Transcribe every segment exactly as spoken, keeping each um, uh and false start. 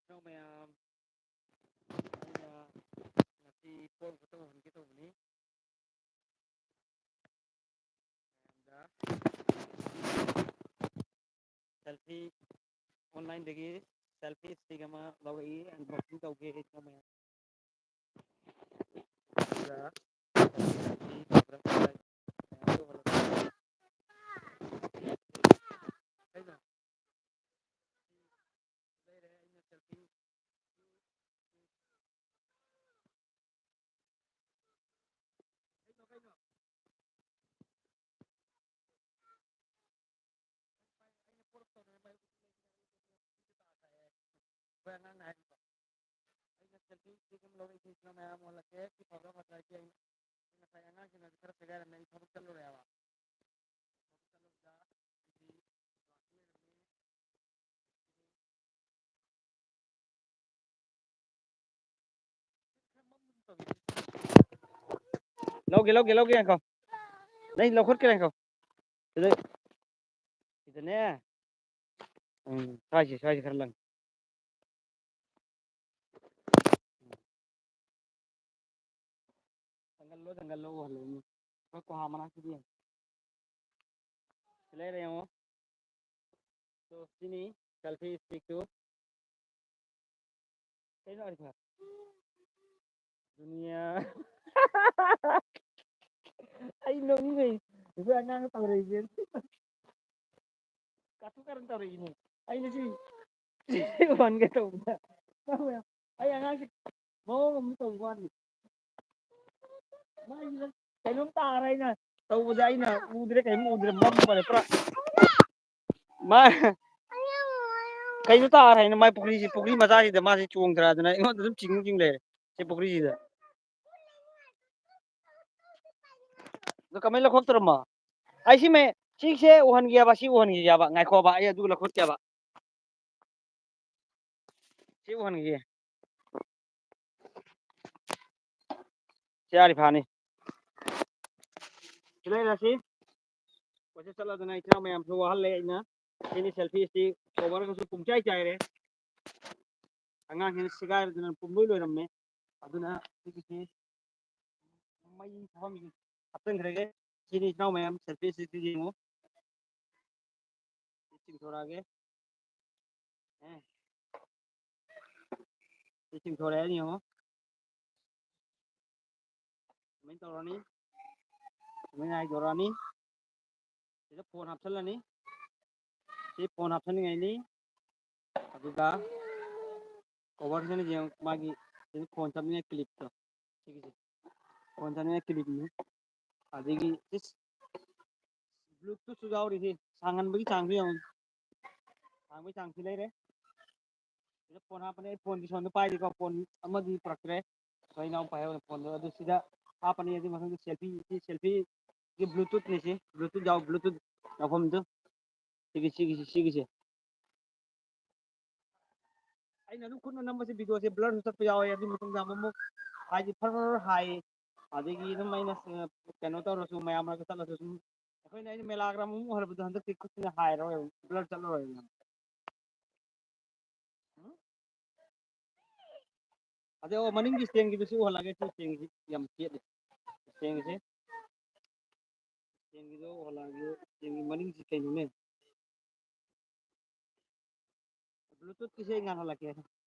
ꯏꯅꯥꯎ ꯃꯌꯥꯝ, ꯑꯩꯅ ꯉꯁꯤ ꯄꯣꯠ ꯑꯃꯈꯛꯇ ꯎꯍꯟꯒꯦ ꯇꯧꯕꯅꯤ꯫ ꯃꯌꯥꯝꯗ selfie, online-ꯗꯒꯤ selfie stick ꯑꯃ ꯂꯧꯔꯛꯏ, unboxing ꯇꯧꯒꯦ ꯏꯅꯥꯎ ꯃꯌꯥꯝ꯫ ꯑꯗꯨꯒ ꯑꯩꯈꯣꯏ ꯑꯉꯥꯡꯅ ꯍꯥꯏꯔꯤꯕ꯫ ꯑꯩꯅ selfie stick ꯑꯃ ꯂꯧꯔꯛꯏꯁꯤꯅ ꯃꯌꯥꯝ ꯑꯣꯜꯂꯛꯀꯦ꯫ ꯁꯤ ꯐꯕ꯭ꯔꯥ ꯐꯠꯇ꯭ꯔꯥ ꯍꯥꯏꯁꯦ ꯑꯩ ꯉꯁꯥꯏ ꯑꯉꯥꯡꯁꯤꯡꯅꯁꯨ ꯈꯔ ꯁꯦꯒꯥꯏꯔꯝꯃꯦ꯫ ꯑꯩ ꯊꯕꯛ ꯆꯠꯂꯨꯔꯦꯕ꯫ ꯂꯧꯒꯦ, ꯂꯧꯒꯦ, ꯂꯧꯒꯦ, ꯉꯥꯏꯈꯣ꯫ ꯅꯩ ꯂꯧꯈꯠꯀꯦ, ꯉꯥꯏꯈꯣ꯫ ꯁꯤꯗ, ꯁꯤꯗꯅꯦ꯫ ꯎꯝ, ꯁ꯭ꯋꯥꯏꯁꯦ, ꯁ꯭ꯋꯥꯏꯁꯦ ꯈꯔ ꯂꯪ꯫ ꯖꯪꯒꯜꯂꯣ, ꯖꯪꯒꯜꯂꯣ ꯎꯍꯜꯂꯣ꯫ ꯑꯩꯈꯣꯏ ꯀꯣꯍꯥ ꯃꯅꯥꯛꯁꯤꯗꯤ ꯌꯦꯡꯉꯣ꯫ ꯁꯤ ꯂꯩꯔꯦ ꯌꯦꯡꯉꯣ꯫ ꯇꯣ, ꯁꯤꯅꯤ selfie stick ꯇꯨ꯫ ꯀꯩꯅꯣ ꯑꯔꯤꯐ? ꯗꯨꯅꯤꯌꯥ꯫ ꯑꯩ ꯅꯣꯛꯅꯤꯡꯉꯩ꯫ ꯑꯩꯈꯣꯏ ꯑꯉꯥꯡ ꯇꯧꯔꯛꯏꯁꯦ꯫ ꯀꯥꯇꯨ ꯀꯥꯔꯟ ꯇꯧꯔꯛꯏꯅꯦ꯫ ꯑꯩꯅ ꯁꯤ ꯎꯍꯟꯒꯦ ꯇꯧꯕꯗ꯫ ꯑꯩ ꯑꯉꯥꯡꯁꯦ ꯃꯑꯣꯡ ꯑꯃ ꯇꯧꯕ ꯋꯥꯅꯤ꯫ ꯃꯥꯏꯁꯤꯗ ꯀꯩꯅꯣꯝ ꯇꯥꯔꯦ ꯑꯩꯅ ꯇꯧꯕꯗ ꯑꯩꯅ ꯎꯗ꯭ꯔꯦ, ꯀꯩꯝ ꯎꯗ꯭ꯔꯦ, ꯃꯝꯕꯅꯦ ꯄꯨꯔꯥ꯫ ꯃꯥ ꯀꯩꯅꯣ ꯇꯥꯔꯦ ꯍꯥꯏꯅ ꯃꯥꯏ ꯄꯨꯈ꯭ꯔꯤꯁꯤ, ꯄꯨꯈ꯭ꯔꯤ ꯃꯆꯥꯁꯤꯗ ꯃꯥꯁꯤ ꯆꯣꯡꯊꯔꯛꯑꯗꯅ ꯑꯩꯉꯣꯟꯗ ꯑꯗꯨꯝ ꯆꯤꯡ ꯆꯤꯡ ꯂꯩꯔꯦ ꯁꯤ ꯄꯨꯈ꯭ꯔꯤꯁꯤꯗ꯫ ꯑꯗꯣ ꯀꯃꯥꯏꯅ ꯂꯧꯈꯠꯇꯣꯔꯝꯃꯣ? ꯑꯩ ꯁꯤ ꯃꯩ-, ꯁꯤꯁꯦ ꯎꯍꯟꯒꯦꯕ, ꯁꯤ ꯎꯍꯟꯈꯤꯒꯦꯕ꯫ ꯉꯥꯏꯈꯣꯕ, ꯑꯩ ꯑꯗꯨ ꯂꯧꯈꯠꯀꯦꯕ꯫ ꯁꯤ ꯎꯍꯟꯈꯤꯒꯦ꯫ ꯁꯤ ꯑꯥꯔꯤꯐꯥꯅꯤ꯫ ꯁꯤ ꯂꯩꯔꯁꯤ꯫ ꯀꯣꯏꯆꯠ ꯆꯠꯂꯗꯅ ꯏꯆꯤꯟ ꯏꯅꯥꯎ ꯃꯌꯥꯝꯁꯨ ꯋꯥꯍꯜꯂꯦ ꯑꯩꯅ꯫ ꯁꯤꯅꯤ selfie stick, cover ꯒꯁꯨ ꯄꯨꯡꯆꯥꯏ ꯆꯥꯏꯔꯦ꯫ ꯑꯉꯥꯡꯁꯤꯅ ꯁꯦꯒꯥꯏꯔꯗꯅ ꯄꯨꯝꯂꯣꯏ ꯂꯣꯏꯔꯝꯃꯦ꯫ ꯑꯗꯨꯅ ꯁꯤꯒꯤꯁꯤ ꯃꯩ ꯊꯥꯐꯝꯁꯤ ꯍꯥꯞꯆꯤꯟꯈ꯭ꯔꯒꯦ꯫ ꯁꯤꯅꯤ ꯏꯆꯤꯟ ꯏꯅꯥꯎ ꯃꯌꯥꯝ, ꯁꯦꯜꯐꯤ ꯁꯤꯗꯤ ꯌꯦꯡꯉꯨ꯫ ꯁꯤ ꯆꯤꯡꯊꯣꯔꯛꯑꯒꯦ꯫ ꯑꯦ꯫ ꯁꯤ ꯆꯤꯡꯊꯣꯔꯛꯑꯅꯤ ꯌꯦꯡꯉꯣ꯫ ꯁꯨꯃꯥꯏꯅ ꯇꯧꯔꯅꯤ꯫ ꯁꯨꯃꯥꯏꯅ ꯍꯥꯏꯗꯣꯔꯛꯑꯅꯤ꯫ ꯁꯤꯗ ꯐꯣꯟ ꯍꯥꯞꯆꯤꯜꯂꯅꯤ꯫ ꯁꯤ ꯐꯣꯟ ꯍꯥꯞꯆꯤꯟꯅꯤꯡꯉꯥꯏꯅꯤ꯫ ꯑꯗꯨꯒ ꯀꯣꯕꯔꯁꯤꯅ ꯌꯦꯡꯉꯨ, ꯃꯥꯒꯤ ꯁꯤꯗ ꯐꯣꯟ ꯆꯞꯅꯤꯡꯉꯥꯏ ꯀ꯭ꯂꯤꯞꯇꯣ꯫ ꯁꯤꯒꯤꯁꯦ ꯐꯣꯟ ꯆꯞꯅꯤꯡꯉꯥꯏ ꯀ꯭ꯂꯤꯞꯅꯤ꯫ ꯑꯗꯒꯤ ꯏꯁ, ꯕ꯭ꯂꯨꯇꯨꯠꯁꯨ ꯌꯥꯎꯔꯤꯁꯤ꯫ ꯁꯥꯡꯍꯟꯕꯒꯤ ꯆꯥꯡꯁꯨ ꯌꯦꯡꯉꯨ꯫ ꯁꯥꯡꯕꯒꯤ ꯆꯥꯡꯁꯤ ꯂꯩꯔꯦ꯫ ꯁꯤꯗ ꯐꯣꯟ ꯍꯥꯞꯄꯅꯦ꯫ ꯑꯩ ꯐꯣꯟꯗꯤ ꯁꯣꯝꯗ ꯄꯥꯏꯔꯤꯀꯣ, ꯐꯣꯟ ꯑꯃꯗꯤ ꯄꯨꯔꯛꯇ꯭ꯔꯦ꯫ ꯑꯩꯈꯣꯏ ꯏꯅꯥꯎꯄꯥ ꯍꯣꯏ ꯐꯣꯟꯗꯣ ꯑꯗꯨ ꯁꯤꯗ ꯍꯥꯞꯄꯅꯤ꯫ ꯑꯗꯨꯒꯤ ꯃꯊꯪꯗ ꯁꯦꯜꯐꯤ, ꯁꯤ ꯁꯦꯜꯐꯤꯒꯤ ꯕ꯭ꯂꯨꯇꯨꯠꯅꯤ ꯁꯤ꯫ ꯕ꯭ꯂꯨꯇꯨꯠ ꯌꯥꯎ-, ꯕ꯭ꯂꯨꯇꯨꯠ ꯌꯥꯎꯐꯝꯗꯨ꯫ ꯁꯤꯒꯤ, ꯁꯤꯒꯤꯁꯤ, ꯁꯤꯒꯤꯁꯦ꯫ ꯑꯩꯅ ꯑꯗꯨꯝ ꯈꯨꯠꯅ ꯅꯝꯕꯁꯦ ꯚꯤꯗꯤꯑꯣꯁꯦ ꯕ꯭ꯂꯔꯁꯨ ꯆꯠꯄ ꯌꯥꯎꯋꯦ꯫ ꯑꯗꯨꯒꯤ ꯃꯇꯨꯡꯗ ꯑꯃꯨꯛ ꯍꯥꯏꯗꯤ ꯐꯔ ꯐꯔ ꯍꯥꯏ꯫ ꯑꯗꯒꯤ ꯑꯗꯨꯝ ꯑꯩꯅ, ꯑ, ꯀꯩꯅꯣ ꯇꯧꯔꯁꯨ, ꯃꯌꯥꯝ ꯃꯔꯛꯇ ꯆꯠꯂꯁꯨ ꯁꯨꯝ ꯑꯩꯈꯣꯏꯅ, ꯑꯩꯅ ꯃꯦꯂꯥꯒ꯭ꯔꯥꯝ ꯑꯃꯨꯛ ꯎꯍꯜꯂꯕꯗꯣ ꯍꯟꯗꯛꯇꯤ ꯈꯨꯠꯁꯤꯅ ꯍꯥꯏꯔꯔꯣꯏ, ꯕ꯭ꯂꯔ ꯆꯠꯂꯔꯣꯏ꯫ ꯎꯝ? ꯑꯗꯩ, ꯑꯣ, ꯃꯅꯤꯡꯒꯤ ꯁ꯭ꯇꯦꯟꯒꯤꯗꯨꯁꯨ ꯎꯍꯜꯂꯒꯦ꯫ ꯁꯤ ꯁ꯭ꯇꯦꯟꯒꯤꯁꯤ ꯌꯥꯝ ꯆꯦꯠꯂꯦ꯫ ꯁ꯭ꯇꯦꯟꯒꯤꯁꯦ꯫ ꯁ꯭ꯇꯦꯟꯒꯤꯗꯣ ꯎꯍꯜꯂꯛꯑꯒꯦ꯫ ꯁ꯭ꯇꯦꯟꯒꯤ ꯃꯅꯤꯡꯁꯤ ꯀꯩꯅꯣꯅꯦ? ꯕ꯭ꯂꯨꯇꯨꯠꯀꯤꯁꯦ ꯑꯩ ꯉꯥꯡꯍꯜꯂꯛꯀꯦ꯫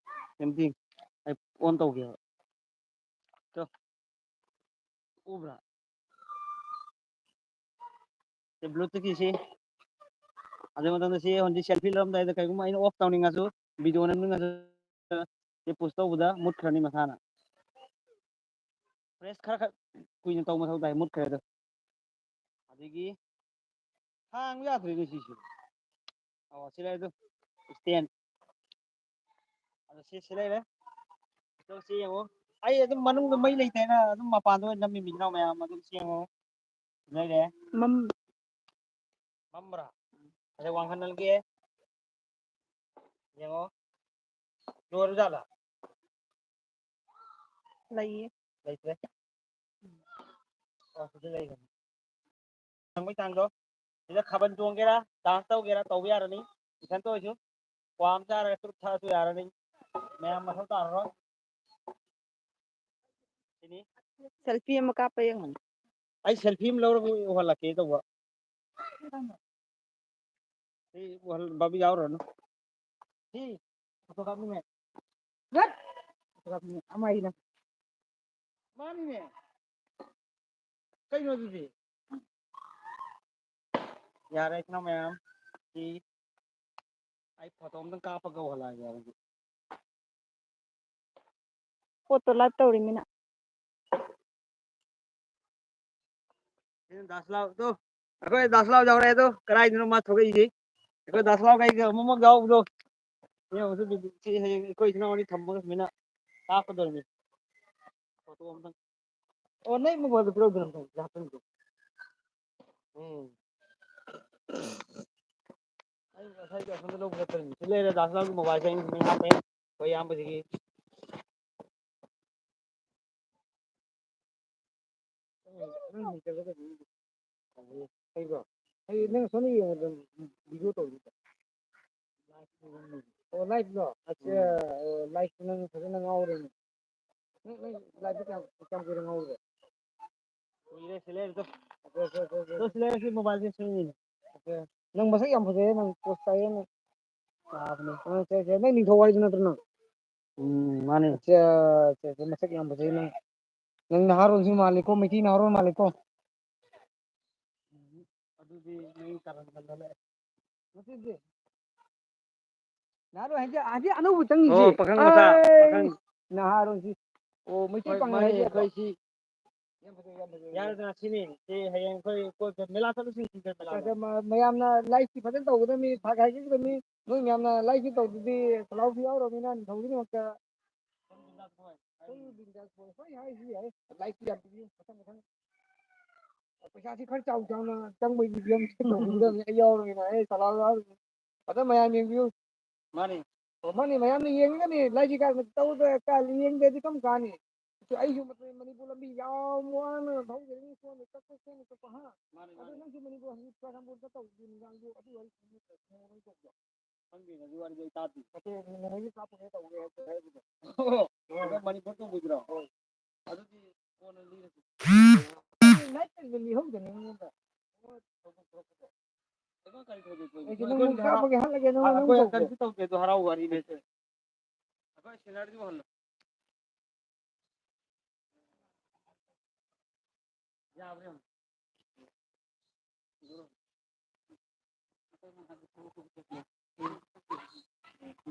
ꯀꯩꯝꯇ ꯑꯩ ꯑꯣꯟ ꯇꯧꯒꯦꯕ꯫ ꯇꯣ꯫ ꯎꯕ꯭ꯔꯥ? ꯁꯤ ꯕ꯭ꯂꯨꯇꯨꯠꯀꯤꯁꯤ꯫ ꯑꯗꯨ ꯃꯇꯨꯡꯗ ꯁꯤ ꯍꯧꯖꯤꯛ ꯁꯦꯜꯐꯤ ꯂꯧꯔꯝꯗꯥꯏꯗ ꯀꯩꯒꯨꯝꯕ ꯑꯩꯅ ꯑꯣꯐ ꯇꯧꯅꯤꯡꯉꯁꯨ, ꯚꯤꯗꯤꯑꯣ ꯅꯝꯅꯤꯡꯉꯁꯨ, ꯁꯤ ꯄꯨꯁ ꯇꯧꯕꯗ ꯃꯨꯠꯈ꯭ꯔꯅꯤ ꯃꯁꯥꯅ꯫ ꯄ꯭ꯔꯦꯁ ꯈꯔ ꯈꯛ ꯀꯨꯏꯅ ꯇꯧꯕ ꯃꯊꯧ ꯇꯥꯏ, ꯃꯨꯠꯈ꯭ꯔꯦ ꯑꯗꯣ꯫ ꯑꯗꯒꯤ ꯍꯥꯡꯕ ꯌꯥꯗ꯭ꯔꯦꯅꯦ ꯁꯤꯁꯨ꯫ ꯑꯣ, ꯁꯤ ꯂꯩꯔꯦ ꯑꯗꯨ, ꯁ꯭ꯇꯦꯟ꯫ ꯑꯗꯣ ꯁꯤ, ꯁꯤ ꯂꯩꯔꯦ꯫ ꯑꯗꯣ ꯁꯤ ꯌꯦꯡꯉꯣ꯫ ꯑꯩ ꯑꯗꯨꯝ ꯃꯅꯨꯡꯗ ꯃꯩ ꯂꯩꯇꯦꯅ ꯑꯗꯨꯝ ꯃꯄꯥꯟꯗ ꯑꯣꯏꯅ ꯅꯝꯃꯤ, ꯃꯤꯠ ꯏꯅꯥꯎ ꯃꯌꯥꯝ꯫ ꯑꯗꯨꯝ ꯁꯤ ꯌꯦꯡꯉꯣ꯫ ꯂꯩꯔꯦ꯫ ꯃꯝ-, ꯃꯝꯕ꯭ꯔꯥ? ꯑꯗ ꯋꯥꯡꯍꯟꯍꯜꯒꯦ꯫ ꯌꯦꯡꯉꯣ꯫ ꯂꯣꯏꯔꯖꯥꯠꯂ? ꯂꯩꯌꯦ꯫ ꯂꯩꯇ꯭ꯔꯦ꯫ ꯑꯣ, ꯁꯤꯗ ꯂꯩꯔꯦ꯫ ꯊꯥꯡꯕꯩ ꯊꯥꯡꯗꯣ꯫ ꯁꯤꯗ ꯊꯥꯕꯜ ꯆꯣꯡꯒꯦꯔꯥ, ꯗꯥꯟꯁ ꯇꯧꯒꯦꯔꯥ, ꯇꯧꯕ ꯌꯥꯔꯅꯤ꯫ ꯏꯊꯟꯇ ꯑꯣꯏꯁꯨ꯫ ꯀ꯭ꯋꯥ ꯑꯃ ꯆꯥꯔꯒ ꯆꯨꯔꯨꯞ ꯊꯛꯑꯁꯨ ꯌꯥꯔꯅꯤ꯫ ꯃꯌꯥꯝ ꯃꯊꯧ ꯇꯥꯔꯔꯣꯏ꯫ ꯁꯤꯅꯤ꯫ Selfie ꯑꯃ ꯀꯥꯞꯄ ꯌꯦꯡꯉꯣ꯫ ꯑꯩ selfie ꯑꯃ ꯂꯧꯔꯒ ꯎꯍꯜꯂꯛꯀꯦ ꯇꯧꯕ꯫ ꯁꯤ ꯎꯍꯜ-, ꯕꯥꯕꯤ ꯌꯥꯎꯔꯅꯨ꯫ ꯁꯤ photo ꯀꯥꯞꯅꯤꯡꯉꯦ꯫ ꯐꯣꯇꯣ ꯀꯥꯞꯅꯤꯡꯉꯦ꯫ ꯑꯃ ꯑꯩꯅ꯫ ꯃꯥꯅꯤꯅꯦ꯫ ꯀꯩꯅꯣ ꯑꯗꯨꯗꯤ? ꯌꯥꯔꯦ, ꯏꯆꯤꯟ ꯏꯅꯥꯎ ꯃꯌꯥꯝ꯫ ꯁꯤ ꯑꯩ photo ꯑꯝꯇꯪ ꯀꯥꯞꯄꯒ ꯎꯍꯜꯂꯛꯑꯒꯦ ꯑꯗꯨꯗꯤ꯫ ꯄꯣꯠꯇꯣ live ꯇꯧꯔꯤꯃꯤꯅ꯫ ꯁꯤꯅ ꯗꯥꯁꯂꯥꯎ ꯇꯣ꯫ ꯑꯩꯈꯣꯏ ꯗꯥꯁꯂꯥꯎ ꯌꯧꯔꯦ ꯑꯗꯣ꯫ ꯀꯗꯥꯏꯗꯅꯣ ꯃꯥ ꯊꯣꯛꯂꯛꯏꯁꯦ? ꯑꯩꯈꯣꯏ ꯗꯥꯁꯂꯥꯎ ꯀꯩꯒ ꯑꯃꯨꯛꯃꯛ ꯌꯥꯎꯕꯗꯣ꯫ ꯌꯦꯡꯉꯨ, ꯁꯤ ꯍꯌꯦꯡ ꯑꯩꯈꯣꯏ ꯏꯆꯤꯟ ꯏꯅꯥꯎ ꯑꯅꯤ ꯊꯝꯃꯒ ꯁꯨꯃꯥꯏꯅ ꯀꯥꯞꯀꯗꯧꯔꯤꯅꯤ꯫ Photo ꯑꯝꯇꯪ꯫ ꯑꯣ, ꯅꯪ mobile ꯗꯣ ꯄꯤꯔꯛꯎꯗꯅ ꯑꯝꯇꯪ, ꯍꯥꯞꯆꯤꯟꯒꯦ꯫ ꯎꯝ꯫ ꯑꯩ ꯉꯁꯥꯏꯒꯤ ꯑꯁꯣꯝꯗ ꯂꯧꯕ ꯆꯠꯄꯅꯤ꯫ ꯁꯤ ꯂꯩꯔꯦ, ꯗꯥꯁꯂꯥꯎꯒꯤ mobile ꯁꯦ ꯑꯩꯅ ꯃꯤ ꯍꯥꯞꯄꯦ꯫ ꯑꯩꯈꯣꯏ ꯏꯌꯥꯝꯕꯁꯤꯒꯤ꯫ ꯅꯪ ꯍꯩꯕ꯭ꯔꯣ? ꯑꯩ ꯅꯪ ꯁꯣꯝꯗ ꯌꯦꯡꯉꯣ, ꯑꯗꯨꯝ video ꯇꯧꯔꯤꯗꯣ꯫ ꯑꯣ, live ꯂꯣ? ꯑꯠꯆꯥ, ꯎꯝ꯫ ꯑꯣ, live ꯇ ꯅꯪ ꯐꯖꯅ ꯉꯥꯎꯔꯦꯅꯦ꯫ ꯅꯪ, ꯅꯪ live ꯇ ꯀꯌꯥꯝ, ꯀꯌꯥꯝ ꯀꯨꯏꯔꯦ ꯉꯥꯎꯔꯤꯕ? ꯀꯨꯏꯔꯦ, ꯁꯤ ꯂꯩꯔꯦ ꯇꯨ꯫ ꯑꯠꯆꯥ, ꯑꯠꯆꯥ, ꯑꯠꯆꯥ, ꯑꯠꯆꯥ꯫ ꯇꯨ, ꯁꯤ ꯂꯩꯔꯦ, ꯁꯤ mobile ꯁꯦ ꯁꯤꯅꯤꯅꯦ꯫ ꯑꯠꯆꯥ꯫ ꯅꯪ ꯃꯁꯛ ꯌꯥꯝ ꯐꯖꯩꯌꯦ, ꯅꯪ post ꯇꯥꯏꯌꯦ ꯅꯪ꯫ ꯇꯥꯕꯅꯦ꯫ ꯑ, ꯁꯦ, ꯁꯦ, ꯅꯪ ꯅꯤꯡꯊꯧ ꯋꯥꯔꯤꯗꯨ ꯅꯠꯇ꯭ꯔꯣ ꯅꯪ? ꯎꯝ, ꯃꯥꯅꯦ꯫ ꯑꯠꯆꯥ, ꯑꯠꯆꯥ, ꯑꯠꯆꯥ, ꯃꯁꯛ ꯌꯥꯝ ꯐꯖꯩ ꯅꯪ꯫ ꯅꯪ ꯅꯍꯥꯔꯣꯜꯁꯨ ꯃꯥꯜꯂꯤꯀꯣ, ꯃꯩꯇꯩ ꯅꯍꯥꯔꯣꯜ ꯃꯥꯜꯂꯤꯀꯣ꯫ ꯎꯝ, ꯑꯗꯨꯗꯤ ꯅꯪ ꯀꯔꯟ ꯈꯟꯖꯜꯂꯛꯑꯦ꯫ ꯅꯠꯇꯦ, ꯅꯠꯇꯦ꯫ ꯅꯍꯥꯔꯣꯜ ꯍꯥꯏꯗꯤ, ꯍꯥꯏꯗꯤ ꯑꯅꯧꯕ ꯆꯪꯉꯤꯁꯦ꯫ ꯑꯣ, ꯄꯥꯈꯪ ꯃꯆꯥ, ꯑꯩ ꯄꯥꯈꯪ꯫ ꯅꯍꯥꯔꯣꯜꯁꯤ꯫ ꯑꯣ, ꯃꯩꯇꯩ ꯍꯣꯏ, ꯄꯥꯉꯜ ꯃꯥꯅꯦ, ꯍꯥꯏꯁꯦ꯫ ꯑꯩꯈꯣꯏ ꯁꯤ ꯌꯥꯝ ꯐꯖꯩ, ꯌꯥꯝ ꯐꯖꯩ꯫ ꯌꯥꯔꯦꯗꯅ, ꯁꯤꯅꯤ꯫ ꯁꯤ ꯍꯌꯦꯡ ꯑꯩꯈꯣꯏ ꯀꯣꯏꯕ ꯃꯦꯂꯥ ꯆꯠꯂꯨꯁꯤ, ꯁꯤ ꯃꯦꯂꯥꯗ꯫ ꯑꯗ ꯃ-, ꯃꯌꯥꯝꯅ like ꯁꯤ ꯐꯖꯅ ꯇꯧꯒꯗꯕꯅꯤ, ꯊꯥꯒꯠꯀꯗꯕꯅꯤ꯫ ꯅꯣꯏ ꯃꯌꯥꯝꯅ like ꯁꯤ ꯇꯧꯗ꯭ꯔꯗꯤ ꯁꯂꯥꯎꯁꯨ ꯌꯥꯎꯔꯕꯅꯤꯅ ꯅꯤꯡꯊꯧꯒꯤꯗꯃꯛꯇ꯫ ꯑꯩꯈꯣꯏ ꯕꯤꯟꯗꯥꯁ ꯕꯣꯏ ꯍꯣꯏ ꯍꯥꯏꯁꯨ ꯌꯥꯏ꯫ Like ꯁꯤ ꯌꯥꯝ ꯄꯤꯕꯤꯌꯨ, ꯃꯊꯪ ꯃꯊꯪ꯫ ꯄꯩꯁꯥꯁꯤ ꯈꯔ ꯆꯥꯎ ꯆꯥꯎꯅ ꯆꯪꯕꯒꯤ ꯐꯤꯕꯝ ꯇꯧꯒꯗꯕꯅꯤ꯫ ꯑꯩ ꯌꯥꯎꯔꯕꯅꯤꯅ, ꯑꯩ ꯁꯂꯥꯎ ꯌꯥꯎꯔꯕꯅꯤ꯫ ꯐꯖꯅ ꯃꯌꯥꯝ ꯌꯦꯡꯕꯤꯌꯨ꯫ ꯃꯥꯅꯤ꯫ ꯑꯣ, ꯃꯥꯅꯤ, ꯃꯌꯥꯝꯅ ꯌꯦꯡꯒꯅꯤ꯫ Like ꯀꯥꯏꯅ ꯇꯧꯗ ꯀꯥꯏ ꯌꯦꯡꯗ꯭ꯔꯗꯤ ꯀꯔꯝ ꯀꯥꯅꯤ? ꯑꯩꯁꯨ ꯃꯇꯝ ꯃꯅꯤꯄꯨꯔ ꯂꯝꯕꯤ ꯌꯥꯝ ꯋꯥꯅ ꯊꯧꯖꯔꯤꯅꯤ, ꯁꯣꯝꯗ ꯆꯠꯄ, ꯁꯣꯝꯗ ꯆꯠꯄ, ꯍꯥ? ꯃꯥꯅꯤ, ꯑꯗꯨ ꯃꯥꯅꯤ꯫ ꯅꯪꯁꯨ ꯃꯅꯤꯄꯨꯔ ꯍꯧꯖꯤꯛ ꯆꯨꯔꯥꯆꯥꯟꯄꯨꯔꯗ ꯇꯧꯕꯗꯤ ꯅꯨꯡꯗꯥꯡꯗꯣ ꯑꯗꯨ ꯋꯥꯔꯤ ꯈꯪꯕ ꯇꯧꯕ꯭ꯔꯣ? ꯈꯪꯗꯦ, ꯑꯗꯨ ꯋꯥꯔꯤꯗꯤ ꯑꯩ ꯇꯥꯗ꯭ꯔꯤ꯫ ꯅꯠꯇꯦ, ꯅꯣꯡꯃꯩ ꯀꯥꯞꯄꯒꯦ ꯇꯧꯔꯦ ꯍꯥꯏꯕꯗꯣ ꯍꯥꯏꯕꯗꯣ꯫ ꯑꯣ, ꯑꯗꯣ ꯃꯅꯤꯄꯨꯔ ꯇꯧꯕꯤꯗ꯭ꯔꯣ? ꯍꯣꯏ꯫ ꯑꯗꯨꯗꯤ ꯀꯣꯟꯅ ꯂꯤꯔꯁꯤ꯫ ꯂꯥꯏꯔꯤꯛ ꯇꯝꯕ ꯂꯤꯍꯧꯗꯅ ꯑꯩꯉꯣꯟꯗ꯫ ꯑꯩꯉꯣꯟꯗ ꯀꯔꯤ ꯊꯧꯗꯣꯛ ꯊꯣꯛꯏ? ꯑꯩꯗꯤ ꯅꯪ ꯑꯩꯈꯣꯏ ꯀꯥꯞꯄꯒꯦ ꯍꯥꯏꯔꯒꯦ, ꯅꯪ ꯑꯩꯈꯣꯏ ꯅꯪ ꯇꯧꯒꯦ꯫ ꯀꯔꯤꯁꯨ ꯇꯧꯗꯦ, ꯑꯗꯨ ꯍꯔꯥꯎ ꯋꯥꯔꯤꯅꯦ꯫ ꯑꯩꯈꯣꯏ ꯁꯦꯅꯥꯔꯤꯗꯨ ꯍꯜꯂꯣ꯫ ꯌꯥꯕ꯭ꯔꯥ ꯌꯦꯡꯉꯣ꯫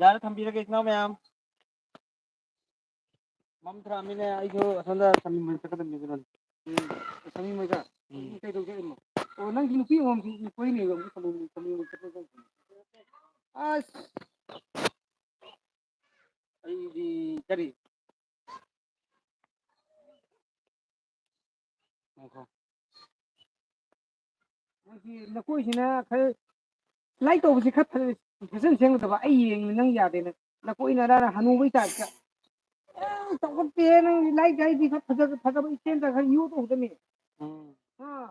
ꯌꯥꯔꯦ, ꯊꯝꯕꯤꯔꯒꯦ, ꯏꯆꯤꯟ ꯏꯅꯥꯎ ꯃꯌꯥꯝ꯫ ꯃꯝꯊꯔꯛꯑꯃꯤꯅꯦ, ꯑꯩꯁꯨ ꯑꯁꯣꯝꯗ ꯁꯃꯤ ꯃꯣꯏ ꯆꯠꯀꯗꯕꯅꯤ ꯑꯗꯨꯅꯅꯦ꯫ ꯎꯝ, ꯁꯃꯤ ꯃꯣꯏꯗ? ꯎꯝ꯫ ꯀꯩꯗꯧꯒꯦ ꯍꯥꯏꯅꯣ? ꯑꯣ, ꯅꯪꯗꯤ ꯅꯨꯄꯤ ꯑꯃꯃꯝ ꯀꯣꯏꯅꯦꯕ, ꯁꯃꯤ, ꯁꯃꯤ ꯃꯣꯏ ꯆꯠꯄꯗ꯫ ꯑꯁ! ꯑꯩꯗꯤ ꯀꯔꯤ? ꯉꯥꯏꯈꯣ꯫ ꯃꯣꯏꯒꯤ ꯂꯀꯣꯏꯁꯤꯅ ꯈꯔ ꯂꯥꯏ ꯇꯧꯕꯁꯤ ꯈꯔ ꯐꯖ-, ꯐꯖꯅ ꯁꯦꯝꯒꯗꯕ꯫ ꯑꯩ ꯌꯦꯡꯉꯤ, ꯅꯪ ꯌꯥꯗꯦꯅ꯫ ꯂꯀꯣꯏꯅ ꯑꯔꯥ ꯍꯅꯨꯕꯩ ꯇꯥꯏꯞꯇ꯫ ꯑꯦ, ꯆꯥꯎꯈꯠꯇꯦ ꯅꯪ ꯂꯥꯏ ꯍꯥꯏꯗꯤ ꯈꯔ ꯐꯖ-, ꯐꯖꯕ ꯏꯁꯇꯦꯟꯗ ꯈꯔ ꯌꯨ ꯇꯧꯒꯗꯕꯅꯤ꯫ ꯎꯝ꯫ ꯑꯥ,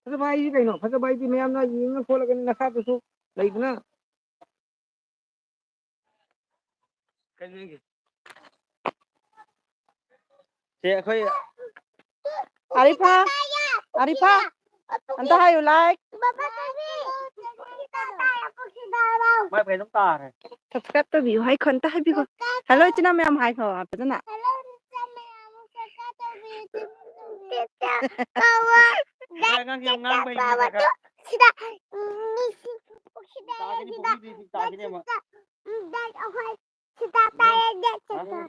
ꯐꯖꯕ ꯍꯥꯏꯁꯤ ꯀꯩꯅꯣ? ꯐꯖꯕ ꯍꯥꯏꯗꯤ ꯃꯌꯥꯝꯅ ꯌꯦꯡꯉ ꯈꯣꯠꯂꯒ ꯅꯁꯥꯗꯁꯨ ꯂꯩꯗꯅ꯫ ꯀꯩꯅꯣ ꯌꯦꯡꯒꯦ꯫ ꯁꯦ, ꯑꯩꯈꯣꯏ ꯑꯥꯔꯤꯐꯥ, ꯑꯥꯔꯤꯐꯥ, ꯑꯝꯇ ꯍꯥꯏꯌꯨ, like꯫ ꯃꯥꯏ ꯐꯦꯟ ꯑꯗꯨꯝ ꯇꯥꯔꯦ꯫ Subscribe ꯇꯧꯕꯤꯌꯨ ꯍꯥꯏꯈꯣ, ꯑꯝꯇ ꯍꯥꯏꯕꯤꯈꯣ꯫ Hello, ꯏꯆꯤꯟ ꯏꯅꯥꯎ ꯃꯌꯥꯝ ꯍꯥꯏꯈꯣ ꯐꯖꯅ꯫ ꯁꯤꯗ, ꯎꯝ, ꯃꯤꯁꯤ ꯄꯨꯈ꯭ꯔꯤꯗ ꯇꯥꯈꯤꯅꯤ, ꯁꯤꯗ, ꯄꯨꯈ꯭ꯔꯤꯗꯤ ꯇꯥꯈꯤꯅꯦꯕ꯫ ꯁꯤꯗ, ꯎꯝ, ꯗꯥꯏꯠ ꯑꯩꯈꯣꯏ ꯁꯤꯗ ꯇꯥꯏꯌꯦ, ꯗꯥꯏꯠ ꯆꯠꯄ꯫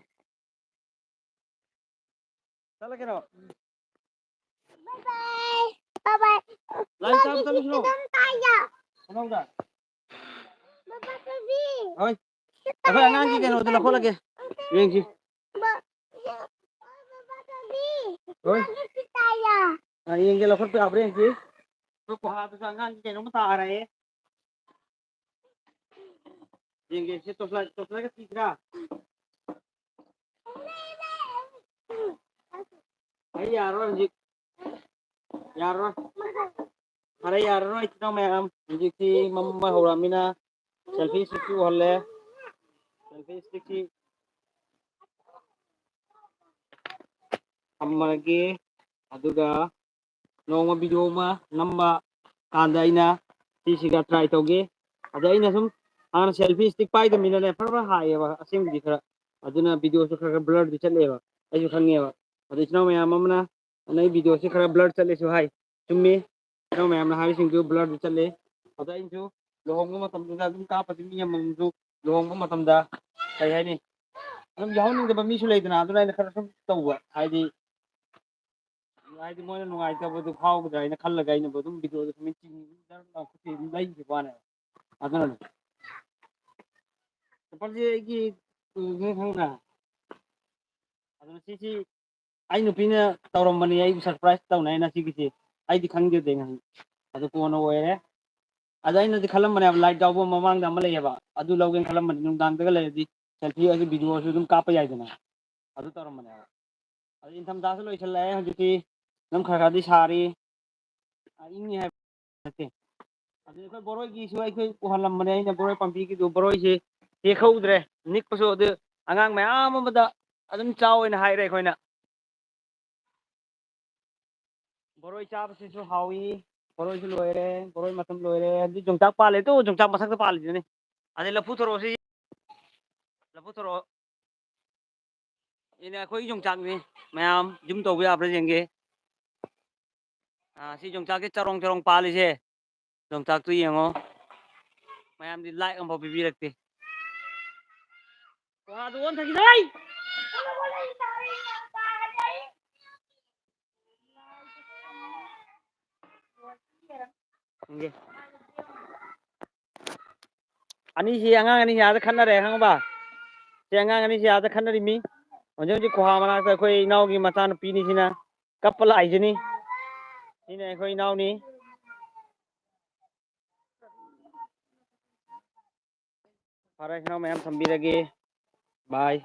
ꯆꯠꯂꯒꯦꯔꯣ? Bye bye, bye bye꯫ ꯂꯥꯏ ꯆꯥꯕ ꯆꯠꯂꯨꯁꯤꯔꯣ? ꯁꯤꯗ ꯇꯥꯏꯌꯦ꯫ ꯈꯣꯡꯅꯥꯎꯗ꯫ ꯕꯕꯥ ꯇꯣꯕꯤ꯫ ꯍꯣꯏ꯫ ꯁꯤ ꯑꯩꯈꯣꯏ ꯑꯉꯥꯡꯒꯤ ꯇꯥꯏꯌꯦ, ꯀꯩꯅꯣꯗꯣ ꯁꯤ ꯂꯧꯈꯠꯂꯒꯦ꯫ ꯇꯥꯏꯌꯦ꯫ ꯌꯦꯡꯁꯤ꯫ ꯕ-, ꯁꯤ, ꯕꯕꯥ ꯇꯣꯕꯤ꯫ ꯍꯣꯏ꯫ ꯃꯥꯒꯤ ꯁꯤ ꯇꯥꯏꯌꯦ꯫ ꯑ, ꯌꯦꯡꯒꯦ, ꯂꯧꯈꯠꯄ ꯌꯥꯕ꯭ꯔꯥ ꯌꯦꯡꯁꯤ꯫ ꯑꯩꯈꯣꯏ ꯀꯣꯍꯥꯗꯨꯁꯨ ꯑꯉꯥꯡꯒꯤ ꯀꯩꯅꯣꯝꯃ ꯇꯥꯔꯦ꯫ ꯌꯦꯡꯒꯦ, ꯁꯤ torch light, torch lightꯀ ꯊꯤꯁꯤꯔꯥ? ꯑꯩ ꯌꯥꯔꯔꯣꯏ ꯍꯧꯖꯤꯛ꯫ ꯌꯥꯔꯔꯣꯏ꯫ ꯐꯔꯦ, ꯌꯥꯔꯔꯣꯏ, ꯏꯆꯤꯟ ꯏꯅꯥꯎ ꯃꯌꯥꯝ꯫ ꯍꯧꯖꯤꯛꯇꯤ ꯃꯝꯕ ꯍꯧꯔꯛꯑꯃꯤꯅ꯫ ꯁꯦ, Selfie stick ꯁꯤ ꯎꯍꯜꯂꯦ꯫ Selfie stick ꯁꯤ ꯊꯝꯃꯒꯦ꯫ ꯑꯗꯨꯒ ꯅꯣꯡꯃ video ꯑꯃ ꯅꯝꯕ ꯀꯥꯟꯗ ꯑꯩꯅ ꯁꯤꯁꯤꯒ try ꯇꯧꯒꯦ꯫ ꯑꯗ ꯑꯩꯅ ꯁꯨꯝ ꯍꯥꯟꯅ selfie stick ꯄꯥꯏꯗꯕꯅꯤꯅꯅꯦ, ꯐꯔ ꯐꯔ ꯍꯥꯏꯌꯦꯕ ꯑꯁꯦꯡꯕꯗꯤ ꯈꯔ꯫ ꯑꯗꯨꯅ video ꯁꯨ ꯈꯔ ꯈꯔ blur ꯗꯤ ꯆꯠꯂꯦꯕ, ꯑꯩꯁꯨ ꯈꯪꯉꯦꯕ꯫ ꯑꯗꯣ ꯏꯆꯤꯟ ꯏꯅꯥꯎ ꯃꯌꯥꯝ ꯑꯃꯅ ꯅꯪ video ꯁꯤ ꯈꯔ blur ꯆꯠꯂꯦꯁꯨ ꯍꯥꯏ꯫ ꯆꯨꯝꯃꯤ, ꯏꯆꯤꯟ ꯏꯅꯥꯎ ꯃꯌꯥꯝꯅ ꯍꯥꯏꯔꯤꯁꯤꯡꯗꯨ blur ꯗꯤ ꯆꯠꯂꯦ꯫ ꯑꯗ ꯑꯩꯁꯨ ꯂꯨꯍꯣꯡꯕ ꯃꯇꯝꯗꯨꯗ ꯑꯗꯨꯝ ꯀꯥꯞꯄꯁꯤ, ꯃꯤ ꯑꯃꯃꯝꯁꯨ ꯂꯨꯍꯣꯡꯕ ꯃꯇꯝꯗ, ꯀꯩ ꯍꯥꯏꯅꯤ, ꯑꯗꯨꯝ ꯌꯥꯎꯍꯟꯅꯤꯡꯗꯕ ꯃꯤꯁꯨ ꯂꯩꯗꯅ, ꯑꯗꯨꯅ ꯑꯩꯅ ꯈꯔ ꯁꯨꯝ ꯇꯧꯕ, ꯍꯥꯏꯗꯤ, ꯍꯥꯏꯗꯤ ꯃꯣꯏꯅ ꯅꯨꯡꯉꯥꯏꯇꯕꯗꯨ ꯐꯥꯎꯒꯗ꯭ꯔꯥ ꯍꯥꯏꯅ ꯈꯜꯂꯒ ꯑꯩꯅꯕꯨ ꯑꯗꯨꯝ video ꯗꯣ ꯁꯨꯃꯥꯏꯅ ꯆꯤꯡ ꯂꯩꯈꯤꯕ ꯋꯥꯅꯦꯕ꯫ ꯑꯗꯨꯅꯅꯦ꯫ ꯆꯄꯜꯁꯦ ꯑꯩꯒꯤ ꯇꯣꯡꯉꯦ ꯈꯪꯕ꯭ꯔꯥ? ꯑꯗꯨꯅ ꯁꯤꯁꯤ ꯑꯩ ꯅꯨꯄꯤꯅ ꯇꯧꯔꯝꯕꯅꯤ, ꯑꯩꯕꯨ surprise ꯇꯧꯅꯦ ꯍꯥꯏꯅ ꯁꯤꯒꯤꯁꯤ꯫ ꯑꯩꯗꯤ ꯈꯪꯖꯗꯦ ꯉꯁꯤ꯫ ꯑꯗꯨ ꯀꯣꯟꯅ ꯑꯣꯏꯔꯦ꯫ ꯑꯗ ꯑꯩꯅꯗꯤ ꯈꯜꯂꯝꯕꯅꯦꯕ, light ꯌꯥꯎꯕ ꯃꯃꯥꯡꯗ ꯑꯃ ꯂꯩꯌꯦꯕ, ꯑꯗꯨ ꯂꯧꯒꯦꯅ ꯈꯜꯂꯝꯕꯅꯤ꯫ ꯅꯨꯡꯗꯥꯡꯗꯒ ꯂꯩꯔꯗꯤ selfie ꯑꯗꯨ video ꯁꯨ ꯑꯗꯨꯝ ꯀꯥꯞꯄ ꯌꯥꯏꯗꯅ꯫ ꯑꯗꯨ ꯇꯧꯔꯝꯕꯅꯦꯕ꯫ ꯑꯗꯨ ꯏꯪꯊꯝꯊꯥꯁꯨ ꯂꯣꯏꯁꯤꯜꯂꯛꯑꯦ ꯍꯧꯖꯤꯛꯇꯤ꯫ ꯑꯗꯨꯝ ꯈꯔ ꯈꯔꯗꯤ ꯁꯥꯔꯤ꯫ ꯑ, ꯏꯪꯉꯤ ꯍꯥꯏꯕ ꯅꯠꯇꯦ꯫ ꯑꯗꯨ ꯑꯩꯈꯣꯏ ꯕꯣꯔꯣꯏꯒꯤꯁꯨ ꯑꯩꯈꯣꯏ ꯎꯍꯜꯂꯝꯕꯅꯦ ꯑꯩꯅ, ꯕꯣꯔꯣꯏ ꯄꯥꯝꯕꯤꯒꯤꯗꯨ, ꯕꯣꯔꯣꯏꯁꯤ ꯍꯦꯛꯍꯧꯗ꯭ꯔꯦ꯫ ꯅꯤꯛꯄꯁꯨ ꯑꯗꯨ ꯑꯉꯥꯡ ꯃꯌꯥꯝ ꯑꯃꯗ ꯑꯗꯨꯝ ꯆꯥꯎ ꯍꯥꯏꯅ ꯍꯥꯏꯔꯦ ꯑꯩꯈꯣꯏꯅ꯫ ꯕꯣꯔꯣꯏ ꯆꯥꯕꯁꯤꯁꯨ ꯍꯥꯎꯏ꯫ ꯕꯣꯔꯣꯏꯁꯨ ꯂꯣꯏꯔꯦ, ꯕꯣꯔꯣꯏ ꯃꯇꯝ ꯂꯣꯏꯔꯦ꯫ ꯑꯗꯨ ꯌꯣꯡꯆꯥꯛ ꯄꯥꯜꯂꯦ ꯇꯨ, ꯌꯣꯡꯆꯥꯛ ꯃꯊꯛꯇ ꯄꯥꯜꯂꯤꯗꯨꯅꯤ꯫ ꯑꯗꯩ ꯂꯐꯨ ꯊꯣꯔꯛꯑꯣ ꯁꯤ, ꯂꯐꯨ ꯊꯣꯔꯛꯑꯣ꯫ ꯁꯤꯅꯦ ꯑꯩꯈꯣꯏ ꯌꯣꯡꯆꯥꯛꯅꯤ꯫ ꯃꯌꯥꯝ zoom ꯇꯧꯕ ꯌꯥꯕ꯭ꯔꯥ ꯌꯦꯡꯒꯦ꯫ ꯑꯥ, ꯁꯤ ꯌꯣꯡꯆꯥꯛꯁꯦ ꯆꯔꯣꯡ ꯆꯔꯣꯡ ꯄꯥꯜꯂꯤꯁꯦ꯫ ꯌꯣꯡꯆꯥꯛꯇꯨ ꯌꯦꯡꯉꯣ꯫ ꯃꯌꯥꯝꯗꯤ like ꯑꯃꯐꯥꯎ ꯄꯤꯕꯤꯔꯛꯇꯦ꯫ ꯋꯥꯗꯨ ꯑꯣꯟꯊꯈꯤꯗꯣꯏ! ꯌꯦꯡꯒꯦ꯫ ꯑꯅꯤꯁꯤ, ꯑꯉꯥꯡ ꯑꯅꯤꯁꯤ ꯑꯥꯗ ꯈꯠꯅꯔꯦ, ꯈꯪꯉꯕ? ꯁꯤ ꯑꯉꯥꯡ ꯑꯅꯤꯁꯤ ꯑꯥꯗ ꯈꯠꯅꯔꯤꯃꯤ꯫ ꯍꯧꯖꯤꯛ ꯍꯧꯖꯤꯛ ꯈꯨꯍꯥ ꯃꯅꯥꯛꯇ ꯑꯩꯈꯣꯏ ꯏꯅꯥꯎꯒꯤ ꯃꯆꯥꯅꯨꯄꯤꯅꯤꯁꯤꯅ ꯀꯞꯄ ꯂꯥꯛꯏꯁꯤꯅꯤ꯫ ꯁꯤꯅ ꯑꯩꯈꯣꯏ ꯏꯅꯥꯎꯅꯤ꯫ ꯐꯔꯦ, ꯏꯅꯥꯎ ꯃꯌꯥꯝ, ꯊꯝꯕꯤꯔꯒꯦ꯫ Bye꯫